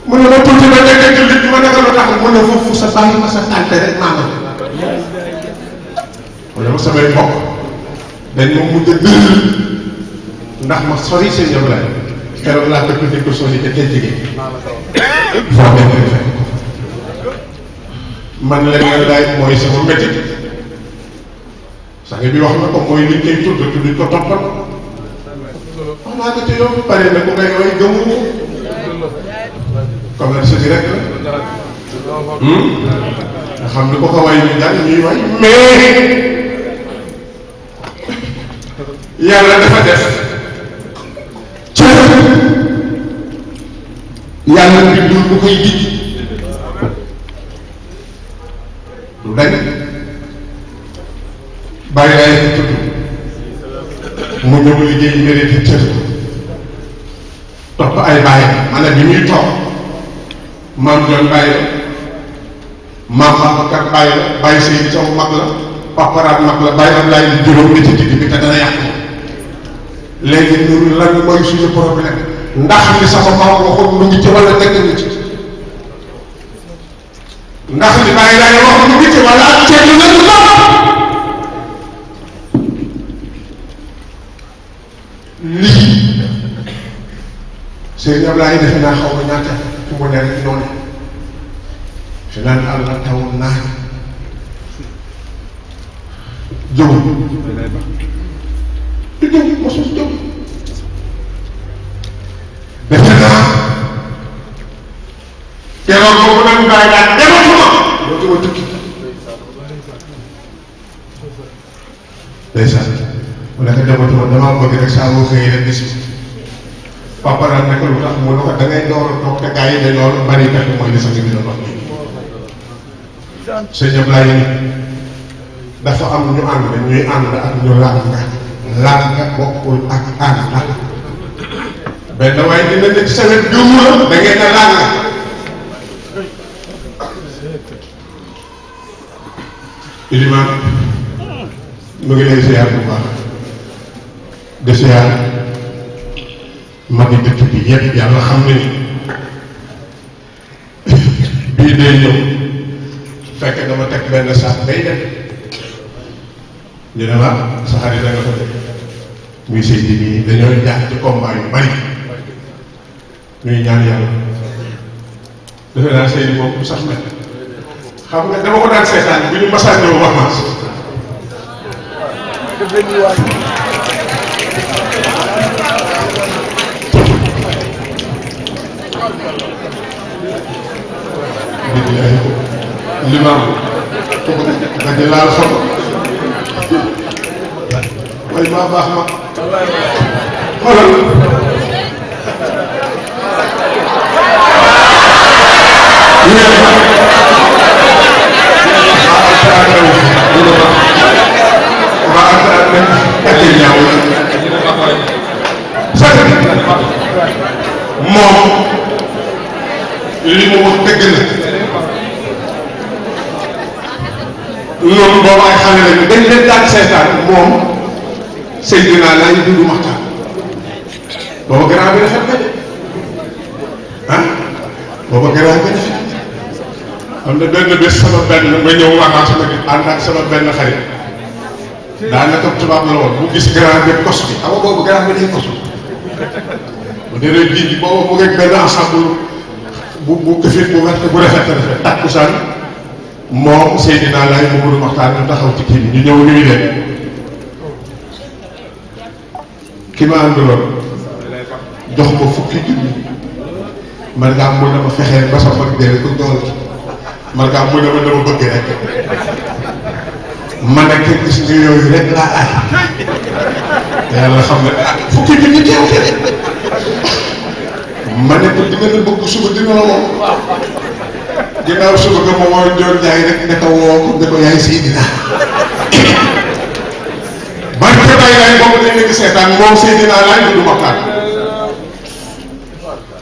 mu ne ma tuuti ba nekk jullit ma nekk lu tax mu ne foofu sa bàyyi ma sa tànte rek maama mu ne ma samay mbokk dañ ma mujj a dëgg ndax ma sori seen yëpp laay keroog laa ko tuddee ko sori te tey jigéen foo dem rek fekk man leen nga daay mooy sama métti sang bi wax na ko mooy liñ koy tudd ko toppal wax naa ko ci yow pare na ku ngay way gëmuñu commerce bi rek la nga xam ne ko ko way ñu jàng ñuy way mais yàlla dafa def yàlla bindul bu koy digg du dañ bàyyi laay ko tudd mu ñëw liggéey mérite cër topp ay bàyyi ma ne bi muy toog maam John bàyyi la maam Babacar bàyyi la bàyyi Seydou Thiaw mag la paparaat mag la bàyyi am laay li juróom ni ci digg bi te dana yàqu léegi ñun lan mooy suñu problème ndax li sama maam waxoon mu ngi ci wala nekk ni ci ndax li bàyyi laay wax mu ngi ci wala ak ceeb la ñu lii Sëriñ Ablaye defe naa xaw ma ñaata fu mu ne rek noonu fi naan àlla taw naaj jëw du jëw mosul jëw defe naa keroog boobu nag bàyyi daal dematuma dootuma tukki ndeysaan mu nekk dematuma damaa bëgg rek saa boo xëyee rek gis papa daal nekk lu tax mu ne ko da ngay door a toog te gars yi dañoo bari kat mooy li sa ngi doon wax sëñ Ablaye dafa am ñu ànd ñuy ànd ak ñu laal nga bokkul ak ànd benn waaye dina nekk sa wet gëmu la da ngeen ne laal nga iliman mu ngi lay ziar bu baax de ziar magi dëkk bi yëpp yàlla xam ne bii day ñëw fekk dama teg benn saak day def ñu ne ma sa xarit da nga ko def muy Seydi nii dañoo jaar ci combat yu bari ñuy ñaan yàlla defe naa Seydi moom du sax mel xam nga dama ko daan seetaan bu ñu masaan ñëw wax maas limaam nga di laal xoto way maa baax ma xoolal moom li mu wax dëgg la loolu boobu ay xale lañu dañ leen daan seetaan moom Seydina laay Dudu Maxtaar booba grand bi rafet na de ah booba grand bi rafet am na benn bés sama benn ma ñëw waxtaan sama ànd ak sama benn xarit daanaka tubaab la woon bu gis grand bi kos bi xam nga boobu grand bi day kos bu dee ji boobu mu ngeeg benn ensemble bu këfit bu wert bu rafet rafet takkusaan moom Seydina laay Dudu Maxtaar ñu taxaw ci kii bi ñu ñëw nuyu leen ki ma àndaloon jox ma fukki junni man ngaa mun na ma fexeel ba sa mag dee ko dool man ngaa mun na ma dama bëgg rek man ak gis nga yooyu rek laa ay yàlla xam ne ah fukki junni teew te ma ne ko di nga la bëgg suba dina la woo ginnaaw suba nga ma woo Njoon Njaay rek ne ko woo ko ne ko yaay Seydina barke Baye laay boobu dañ leen di seetaan moom Seydina laay Dudu Maxtaar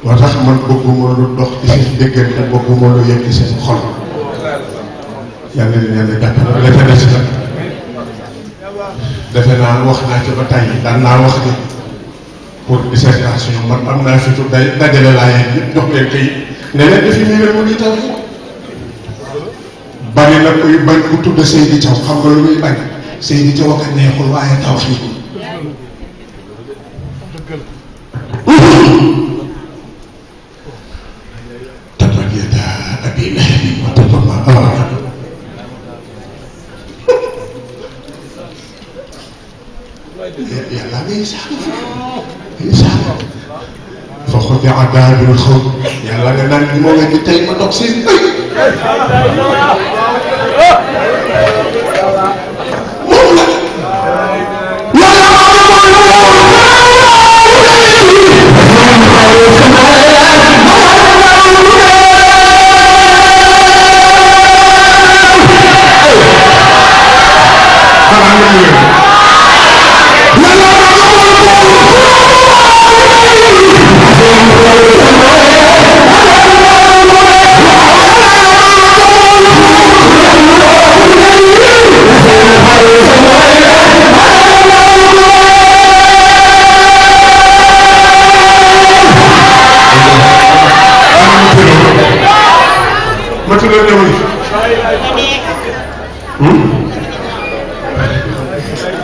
moo tax man bëgguma lu dox ci seen diggante bëgguma lu yegg ci seen xol yàlla leen yàlla jàppale defe na si nag defe naa wax naa ci ba tey daan naa wax ni pour dissertation man am naa fi tur day dajale laa yéen yëpp jox leen kayit ne leen defi nii rek mu ngi taw bari na kuy bañ ku tudd Seydi Thiaw xam nga lu muy bañ Seydi Thiaw ak a neexul waaye taw fii tabbat yadaa abii lahabin wa tabb maa aghnaa yàlla ngay sax fa xudi'a daabirul qawm yàlla nga naan li ma leen di tey ma dog seen bëy moom la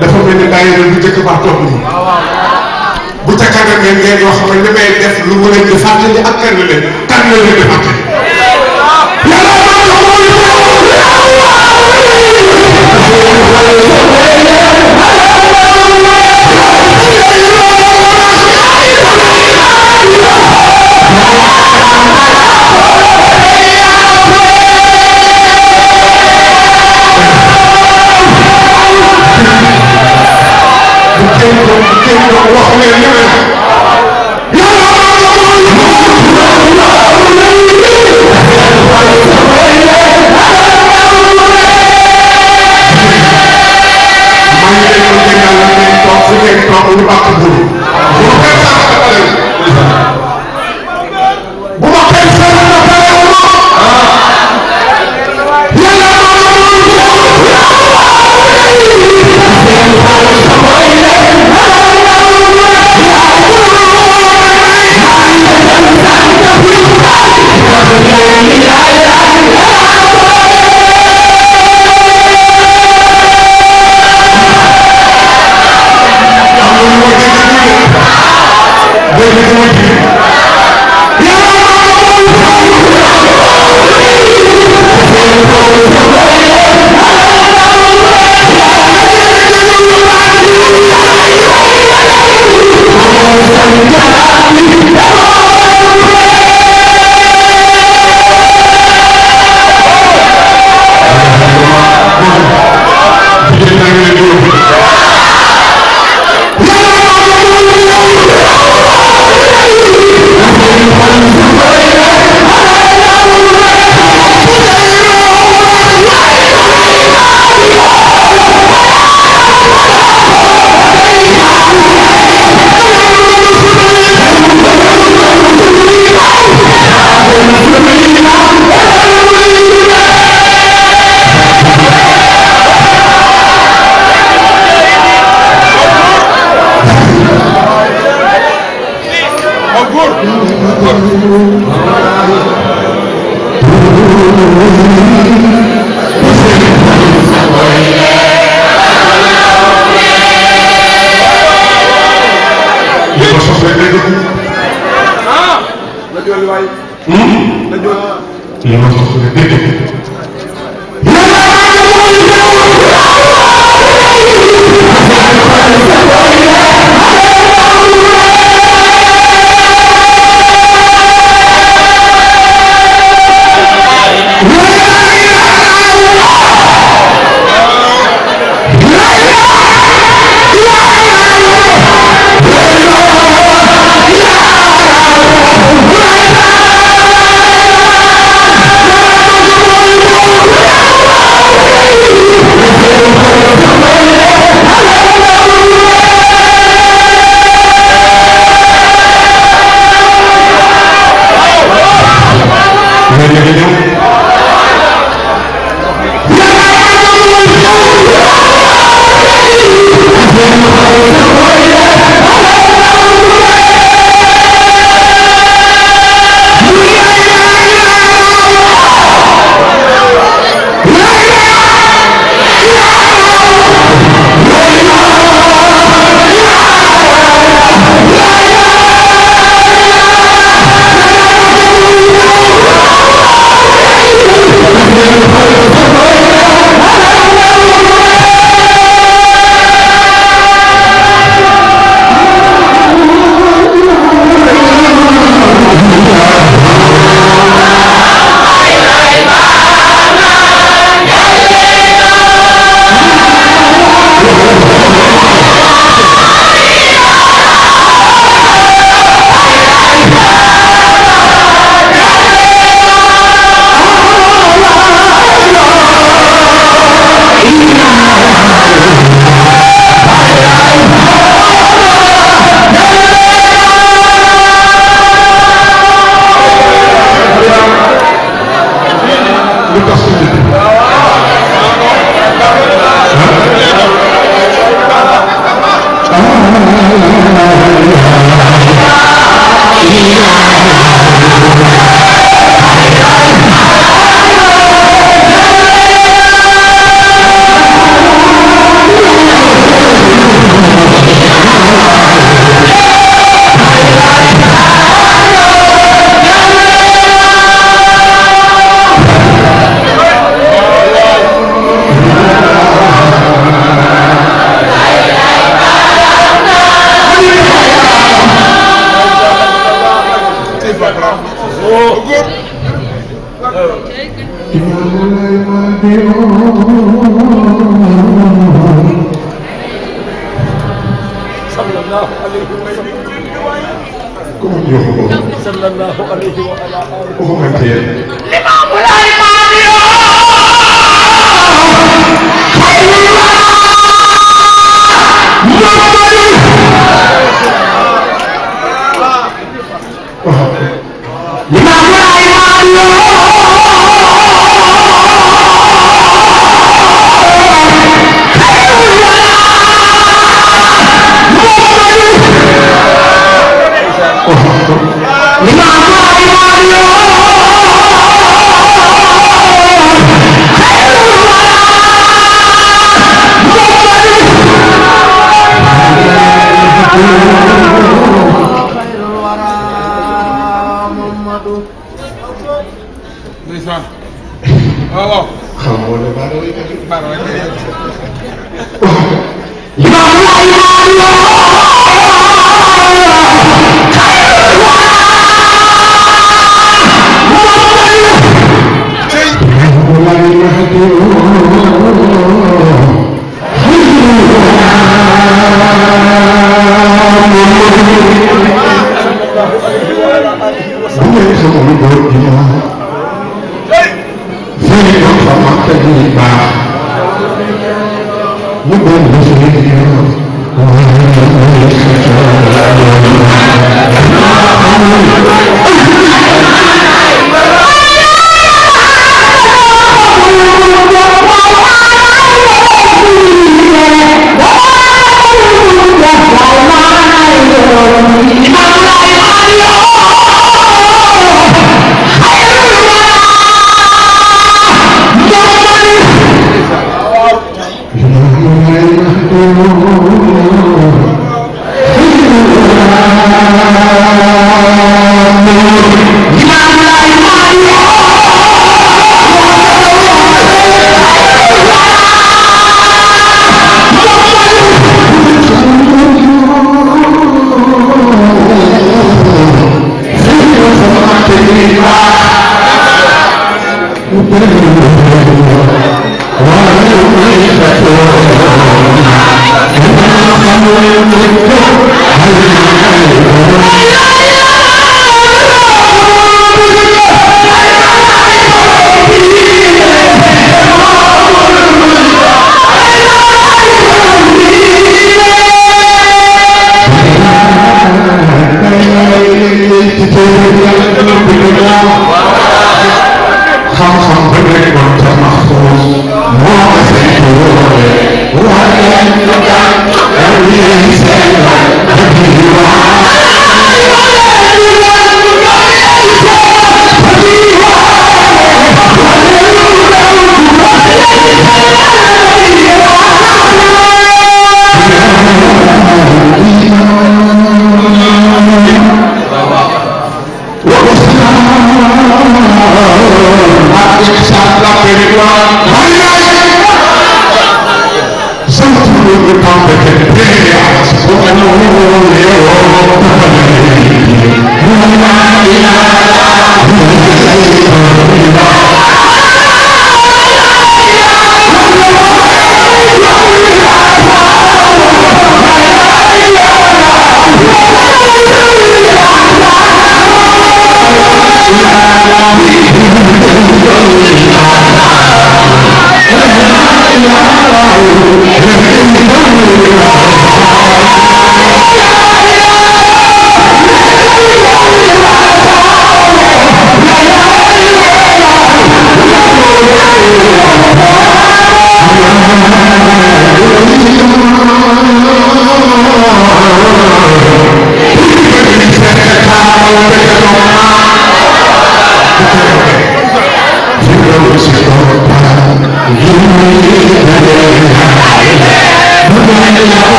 dafa mel ni daayira bu njëkk baax toog nii bu ca kanam ngeen yoo xam ne li may def lu mu leen di fàttali ak kan leen di fàttali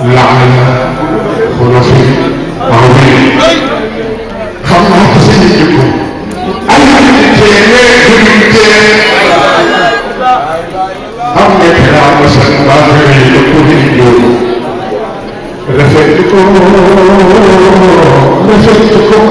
لعلى خلق عظيم خمنا تسيدكم أمك يا مسلم باخري لكم اليوم رفعتكم رفعتكم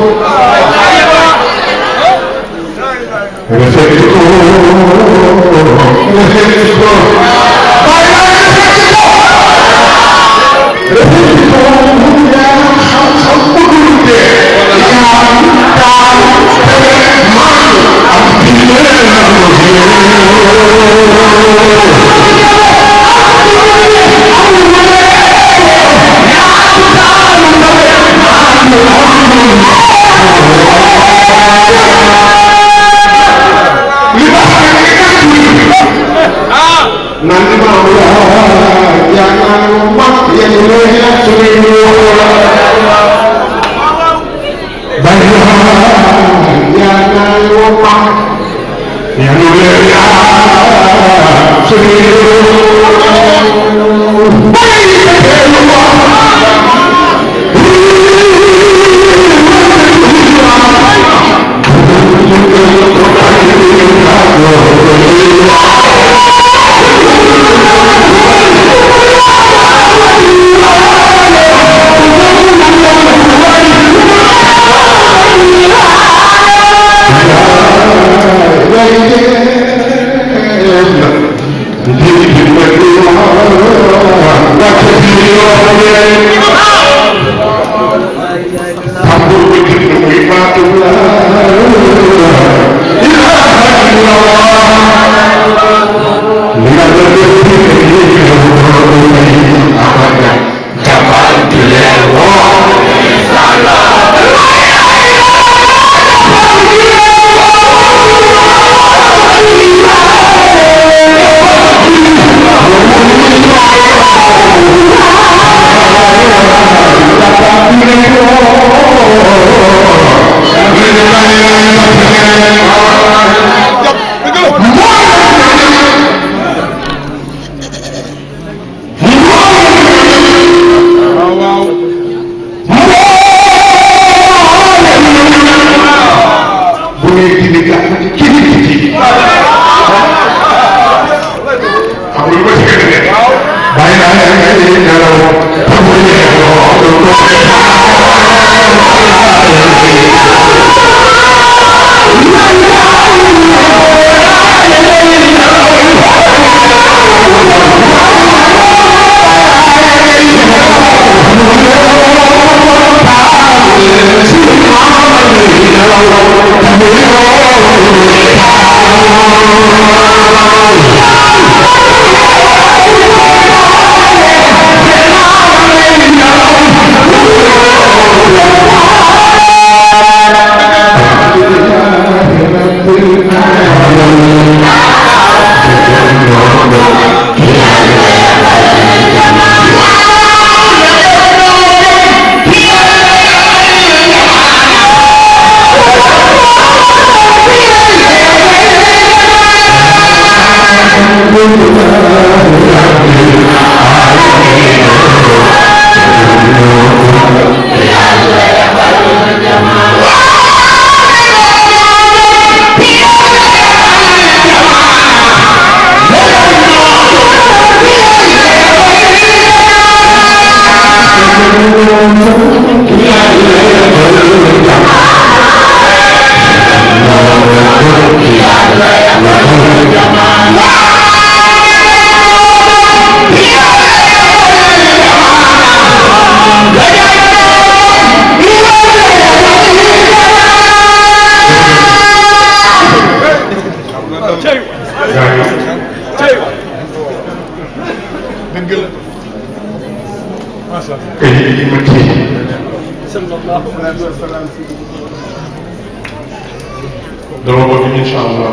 dama bëgg incha allah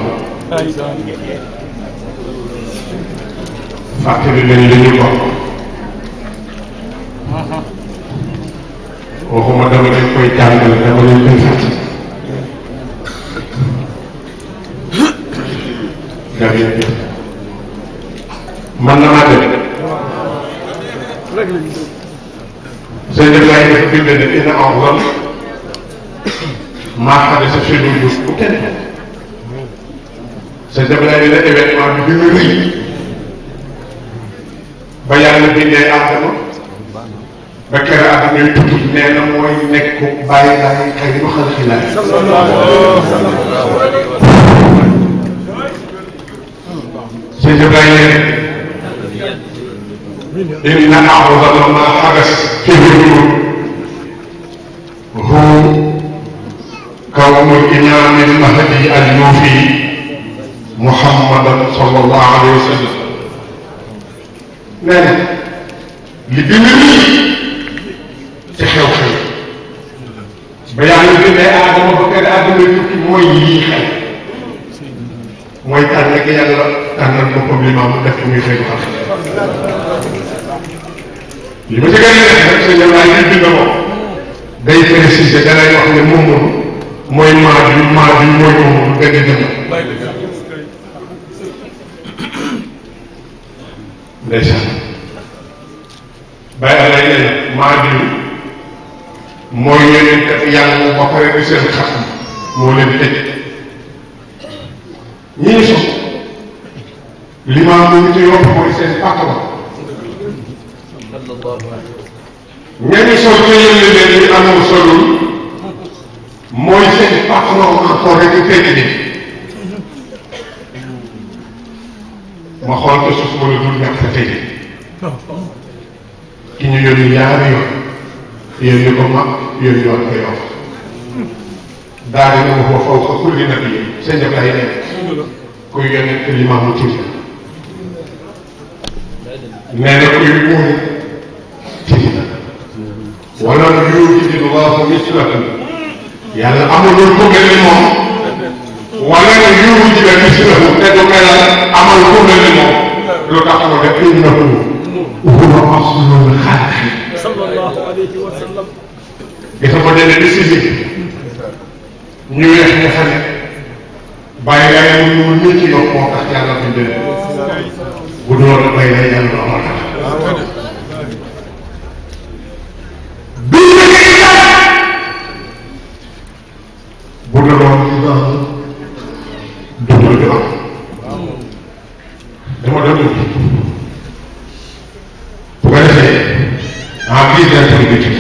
fàttali leen li ñu bokk waxuma dama leen koy jàngale dama leen koy fàttali man na maa dem sëñ Ablaye dafa bind ne dina awal maa xadasa fi lu yus bu kenn sëñ Ablaye ne événement bi gën a rëy ba yàlla bindee Aadama ba kere àdduna tukki nee na mooy nekk bàyyi laay xëy na xal xilaay sëñ Ablaye إن أعظم ما حدث في الوجود هو كون الإمام المهدي اليوفي محمد صلى الله عليه وسلم. نعم لبني تخيل خير بيان بني آدم بكر آدم يوفي موي خير موي تانك يلا تانك بكم الإمام دفعوا خير li ma ci gën a def rek sa ñëw laay bind moom day préciser da lay wax ne moom mooy maa bi mooy moom gën a jëm ndeysaan bàyyi lay ne maa bi mooy yeneen kat yàlla ba pare di seen xat moo leen tëj ñi ñu sos li maa mu ñu ci yokk mooy seen patron ñenn sol ñu yëngu leen ñu amul solul mooy seen patron encore rek tey jii ma xool ko suuf wala dul ñàkk a tey ki ñu yónni ñaari yoon yónni ko mag yónni yoon ko yoon daal di ne ma foofu ko kulli nag yi seen jëf lay nekk kuy yónni te limaamu ci nee na kuy muuri ولم يوجد الله مثله يعني أمر كل المهم ولم يوجد مثله تدخل أمر كل المهم لو تقول إنه هو أصل الخلق صلى الله عليه وسلم إذا بدنا نسيب نيويح نفهم بايلا يقولون نيجي يوم وقت يلا في الدنيا بدور بايلا يلا أمر bu la doon dugg la dama doon dugg bu ko defee en plus d'intégrité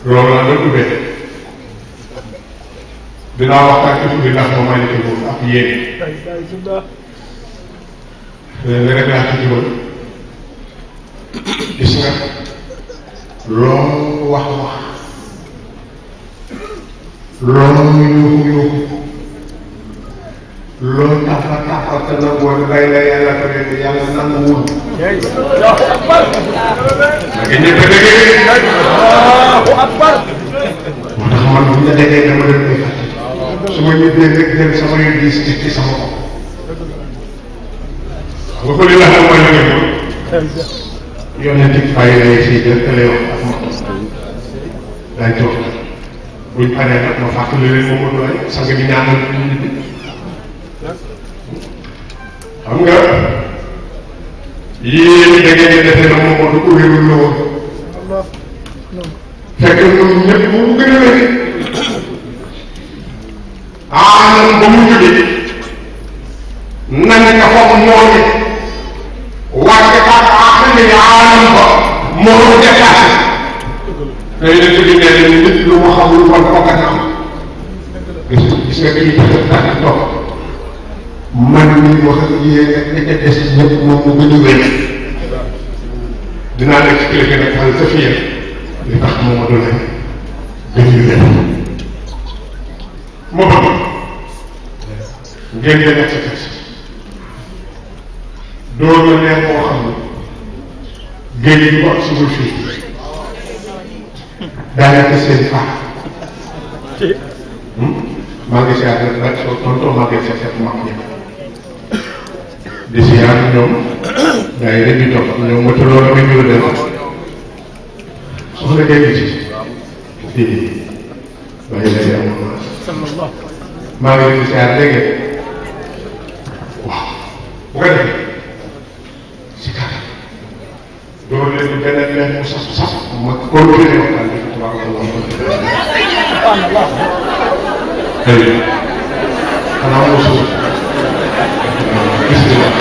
loolu laa doon duggee dinaa waxtaan ci tuddi ndax moom may nekk moom ak yéen nga rek laa ci jubal gis nga loo wax loolu ñu loolu tafa te nag woon bay la yàlla ko ne yàlla nanguwul. nga ñëpp a déggee. Allahu akbar. moo tax man bu ñu déggee dama dem koy fàtte. su ma ñëwee rek dem sama yu diis ci sama bopp. nga ko li la xam mooy la nga ñëw. yónnee ci bàyyi lay si jël télé wax ak ma. dañ toog. buñ paree nag ma fàttali leen moom moo doy sang bi ñaanal nit ñi xam nga yéen da ngeen di defee na moom moo du kuréelu la woon fekk ñun ñëpp mu gën a wér ba mu jógee nañ nga foog moo ne wàcce ak xam ne aanam ba moo dépassé tey nag su ñu nee nit lu mu xamul wala ko gën a am gis nga dañuy tax toog man mii wax ak yéen ak ñi ca des ñëpp moom mu gën a wér dinaa la expliqué nag xam sa fiir li tax moom ma doon gën a wér moo bëgg ngeen di nekk sa texte door la neex moo xam ne géej gi wax suñu fii daanaka seen faa maa ngi siyaar rek tonton maa ngi seet mag ñi di siyaar ñoom gars yi dañuy toog ñoom motu loolu nga ñëw dem soxna dégg ci waaye lay amoon maa ngi leen di siyaar dégg waaw bu ko defee si kàttan door leen benn leen mu ma continué waxtaan bi tabarakallah xanaa mosul bismillah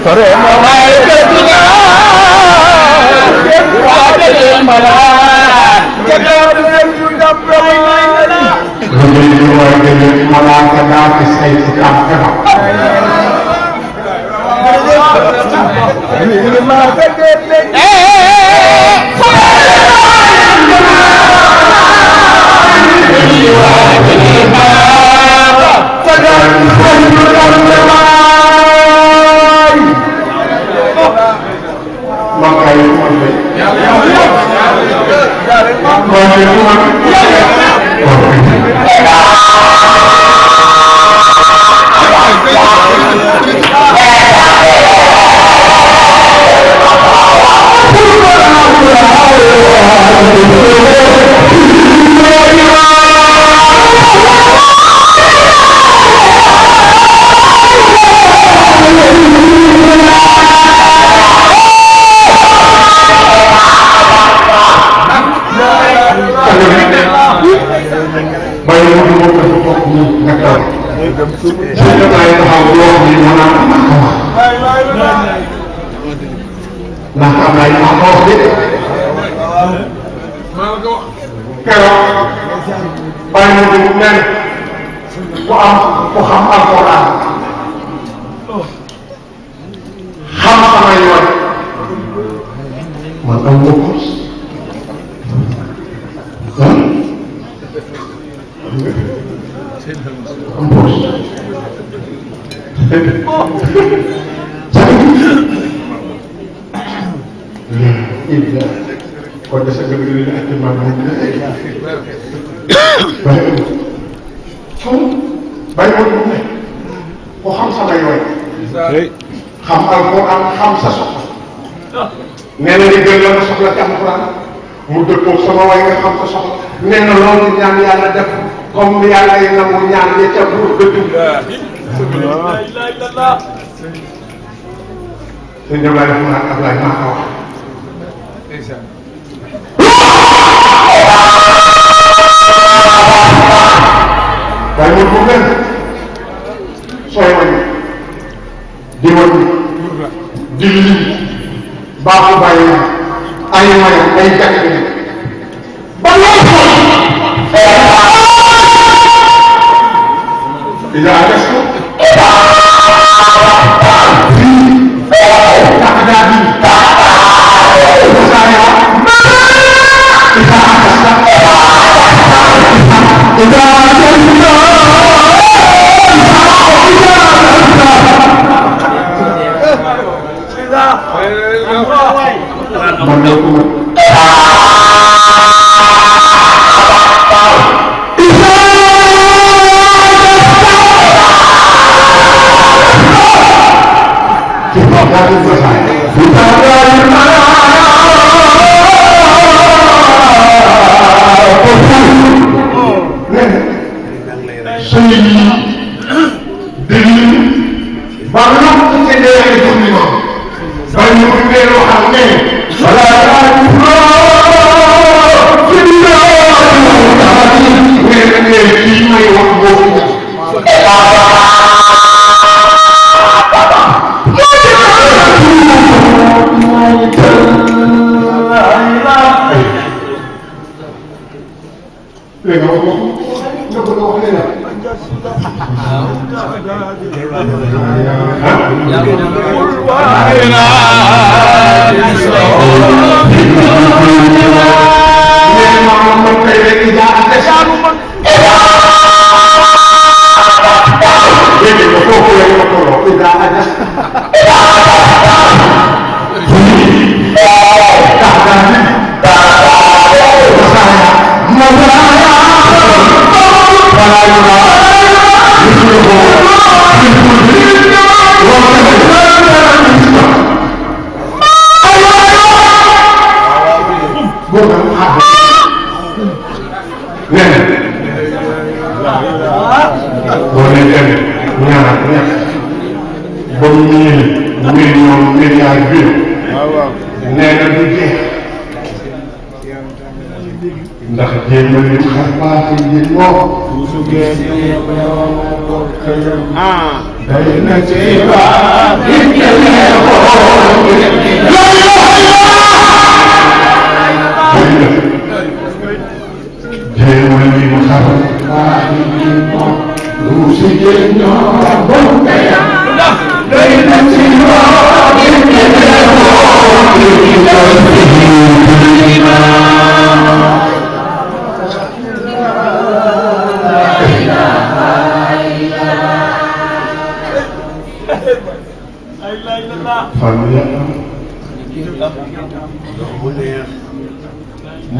Sorry,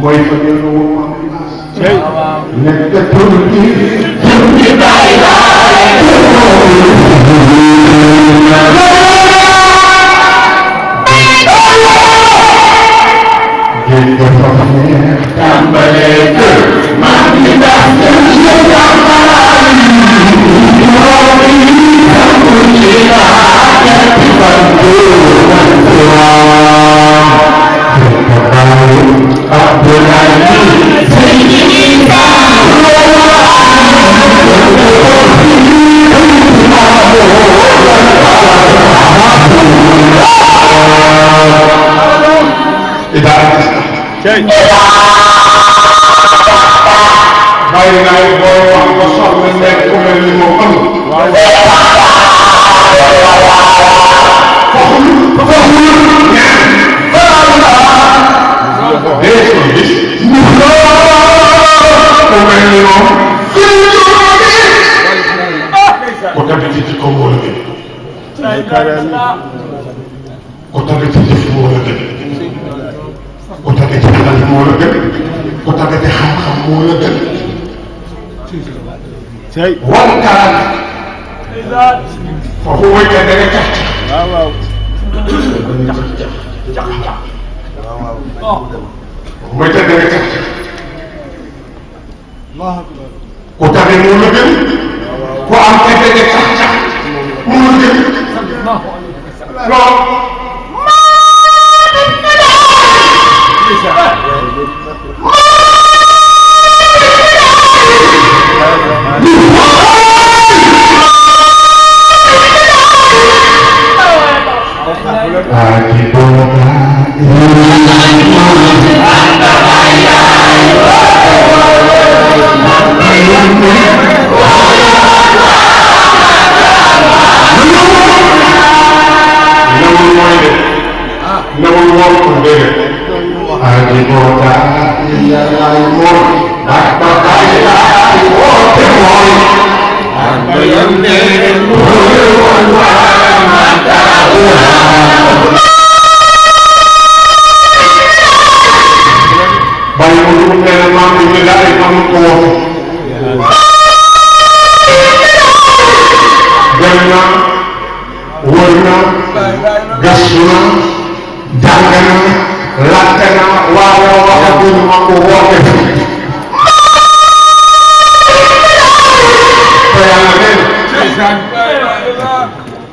mooy fa ñu nekk tur bi bàyyi naa yi booy wax ba soxla nekk ku mel ni moom amul ko tamit ci kaw moo la gën ko tamit ci jëf moo la gën ko tamit ci alal moo la gën ko tamit ci xam-xam moo la gën wan karan foofu wëykat da nga cax waaw wëykat da nga cax ko tamit moo la gën ku am te dëgg cax moo la gën lool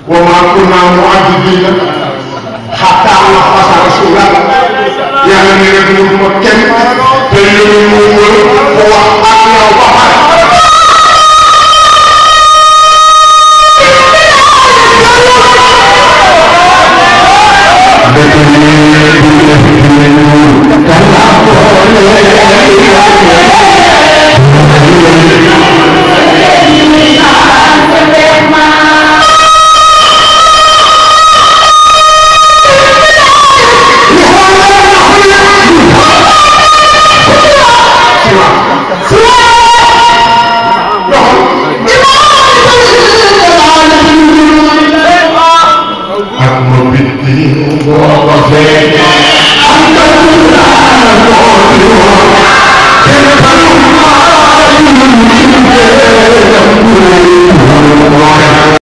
وما كنا معذبين حتى نبعث رسولا يعني من المكن بالنور وحقنا وحق